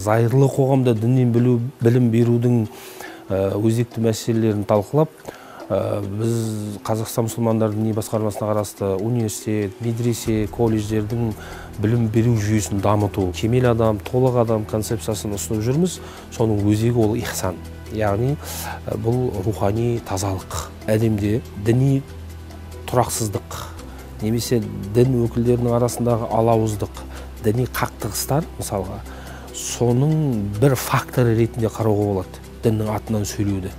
Зайырлы қоғамда діни білім берудің өзекті мәселелерін талқылап, біз Қазақстан мұсылмандар діни басқармасына қарасты университет, медресе, колледждердің білім беру жүйесін дамыту, кемел адам, толық адам концепциясын ұсынып жүрміз. Соның өзегі ол ихсан, яғни бұл рухани тазалық. Әлемде діни тұрақсыздық немесе дін өкілдерінің арасындағы алауыздық, діни қақтығыстар мысалға, соның бір факторы ретінде қарауға болады діннің атынан сөйлеуді.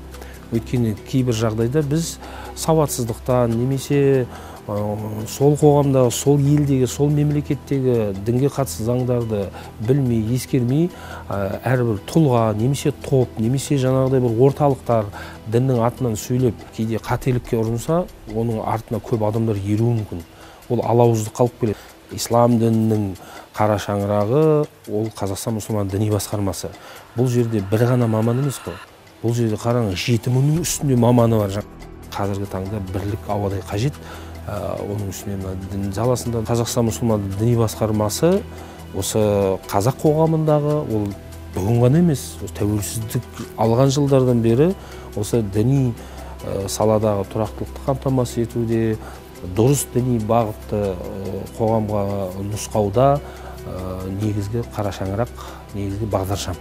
Өйткені кейбір жағдайда біз сауатсыздықтан немесе сол қоғамдағы, сол елдегі, сол мемлекеттегі дінге қатысты заңдарды білмей, ескермей, әрбір тұлға немесе топ немесе жаңағыдай бір орталықтар діннің атынан сөйлеп, кейде қателікке ұрынса, оның артына көп адамдар еруі мүмкін. Ол алауыздыққа алып келеді. Ислам дінінің қара шаңырағы ол Қазақстан мұсылман діни басқармасы. Бұл жерде бір ғана маман емес қой. Бұл жерде қараңыз, 7000-нің үстінде маманы бар. Қазіргі таңда бірлік ауадай қажет. Оның үстіне мына дін саласында Қазақстан мұсылман діни басқармасы осы қазақ қоғамындағы, ол бүгін ғана емес, тәуелсіздік алған жылдардан бері осы діни саладағы тұрақтылықты қамтамасыз етуде, дұрыс діни бағытты қоғамға нұсқауда негізгі қара шаңырақ, негізгі бағдаршам.